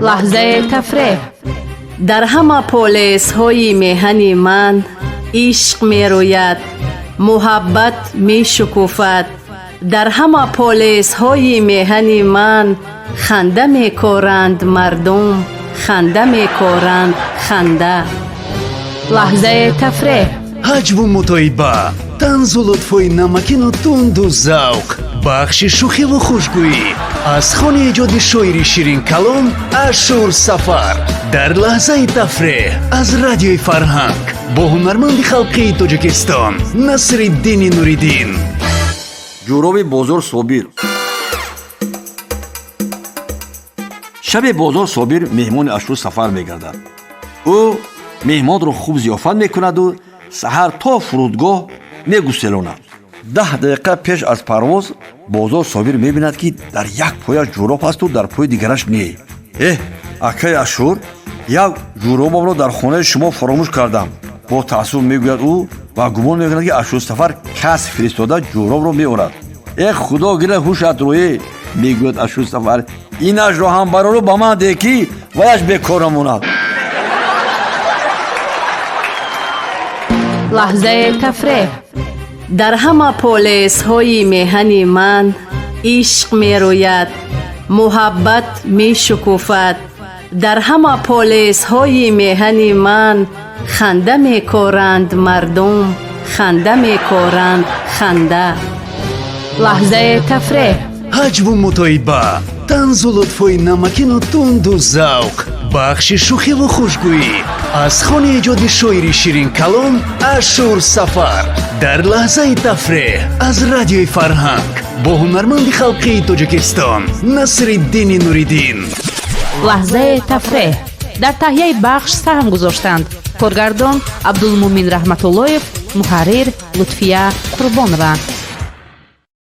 Лаҳзаи тафреҳ. Дар ҳама полесҳои меҳани ман ишқ мерӯяд, муҳаббат мешукуфад. Дар ҳама полесҳои меҳани ман ханда мекоранд мардум, ханда мекоранд, ханда. Лаҳзаи тафреҳ. Ҳаҷву мутоиба, танзу лутфҳои намакину тунду завқ, бахши шӯхиву хушгӯӣ аз хони эҷоди шоири ширинкалом Ашур Сафар дар лаҳзаи тафреҳ аз Радиои Фарҳанг бо ҳунарманди халқии Тоҷикистон Насриддини Нуриддин. Ҷӯроби Бозор Собир. Шаби Бозор Собир меҳмони Ашур Сафар мегардад. Ӯ меҳмонро хуб зиёфат мекунаду саҳар то фурудгоҳ мегуселонад. 10 дақиқа пеш аз парвоз Бозор Собир мебинад, ки дар як пояш ҷӯроб ҳасту дар пои дигараш не. Эҳ, акаи Ашур, як ҷӯробамро дар хонаи шумо фаромӯш кардам, бо таассуф мегӯяд ӯ ва гумон мекунад, ки Ашур Сафар кас фиристода ҷӯробро меорад. Э, Худо гира ҳушат рӯе, мегӯяд Ашур Сафар, инашро ҳам барору ба ман деҳ, ки ваяш бекор намонад. Лаҳзаи тафреҳ. Дар ҳама полесҳои меҳани ман ишқ мерӯяд, муҳаббат мешукуфад. Дар ҳама полесҳои меҳани ман ханда мекоранд мардум, ханда мекоранд, ханда. Лаҳзаи тафреҳ. Ҳаҷву мутоиба, танзу лутфҳои намакину тунду завқ, бахши шӯхиву хушгӯӣ аз хони эҷоди шоири ширинкалом Ашур Сафар дар лаҳзаи тафреҳ аз Радиои Фарҳанг бо ҳунарманди халқии Тоҷикистон Насриддини Нуриддин. Лаҳзаи тафреҳ. Дар таҳияи бахш саҳм гузоштанд: коргардон Абдулмумин Раҳматуллоев, муҳаррир Лутфия Қурбонова.